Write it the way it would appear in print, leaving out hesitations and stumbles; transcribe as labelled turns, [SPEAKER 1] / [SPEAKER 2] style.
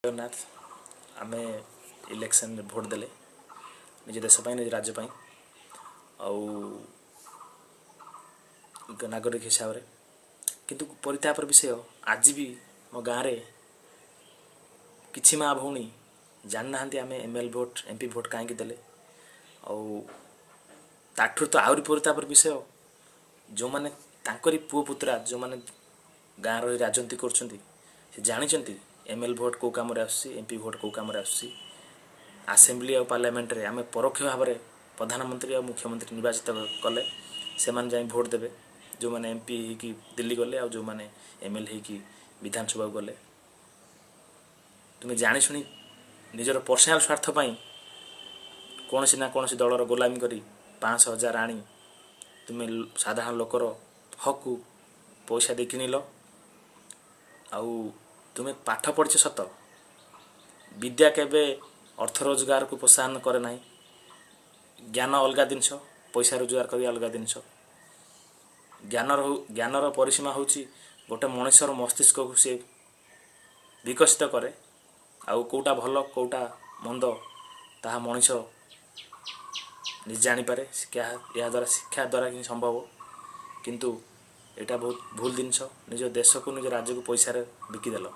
[SPEAKER 1] ଜଗନ୍ନାଥ, ଆମେ ଇଲେକ୍ସନରେ ଭୋଟ ଦେଲେ ନିଜ ଦେଶ ପାଇଁ, ନିଜ ରାଜ୍ୟ ପାଇଁ ଆଉ ନାଗରିକ ହିସାବରେ। କିନ୍ତୁ ପରିତାପର ବିଷୟ, ଆଜି ବି ମୋ ଗାଁରେ କିଛି ମା ଭଉଣୀ ଜାଣିନାହାନ୍ତି ଆମେ ML vote, MP vote କାହିଁକି ଦେଲେ। ଆଉ ତାଠୁ ତ ଆହୁରି ପରିତାପର ବିଷୟ, ଯେଉଁମାନେ ତାଙ୍କରି ପୁଅ ପୁତୁରା, ଯେଉଁମାନେ ଗାଁ ରହି ରାଜନୀତି କରୁଛନ୍ତି, ସେ ଜାଣିଛନ୍ତି ଏମ୍ ଏଲ୍ ଭୋଟ କେଉଁ କାମରେ ଆସୁଛି, ଏମ୍ ପି ଭୋଟ କେଉଁ କାମରେ ଆସୁଛି। ଆସେମ୍ବଲି ଆଉ ପାର୍ଲାମେଣ୍ଟରେ ଆମେ ପରୋକ୍ଷ ଭାବରେ ପ୍ରଧାନମନ୍ତ୍ରୀ ଆଉ ମୁଖ୍ୟମନ୍ତ୍ରୀ ନିର୍ବାଚିତ କଲେ ସେମାନେ ଯାଇ ଭୋଟ ଦେବେ, ଯେଉଁମାନେ ଏମ୍ ପି ହେଇକି ଦିଲ୍ଲୀ ଗଲେ ଆଉ ଯେଉଁମାନେ ଏମ୍ ଏଲ୍ ହେଇକି ବିଧାନସଭାକୁ ଗଲେ। ତୁମେ ଜାଣିଶୁଣି ନିଜର ପର୍ସନାଲ ସ୍ୱାର୍ଥ ପାଇଁ କୌଣସି ନା କୌଣସି ଦଳର ଗୋଲାମୀ କରି 500, 1000 ଆଣି ତୁମେ ସାଧାରଣ ଲୋକର ହକ୍କୁ ପଇସା ଦେଇ କିଣିଲ। ଆଉ ତୁମେ ପାଠ ପଢ଼ିଛ ସତ, ବିଦ୍ୟା କେବେ ଅର୍ଥ ରୋଜଗାରକୁ ପ୍ରୋତ୍ସାହନ କରେ ନାହିଁ। ଜ୍ଞାନ ଅଲଗା ଜିନିଷ, ପଇସା ରୋଜଗାର କରିବା ଅଲଗା ଜିନିଷ। ଜ୍ଞାନର ପରିସୀମା ହେଉଛି ଗୋଟେ ମଣିଷର ମସ୍ତିଷ୍କକୁ ସେ ବିକଶିତ କରେ, ଆଉ କେଉଁଟା ଭଲ, କେଉଁଟା ମନ୍ଦ ତାହା ମଣିଷ ନିଜେ ଜାଣିପାରେ। ଶିକ୍ଷା ଏହାଦ୍ୱାରା, ଶିକ୍ଷା ଦ୍ୱାରା ହିଁ ସମ୍ଭବ। କିନ୍ତୁ ଏଇଟା ବହୁତ ଭୁଲ ଜିନିଷ, ନିଜ ଦେଶକୁ, ନିଜ ରାଜ୍ୟକୁ ପଇସାରେ ବିକିଦେଲ।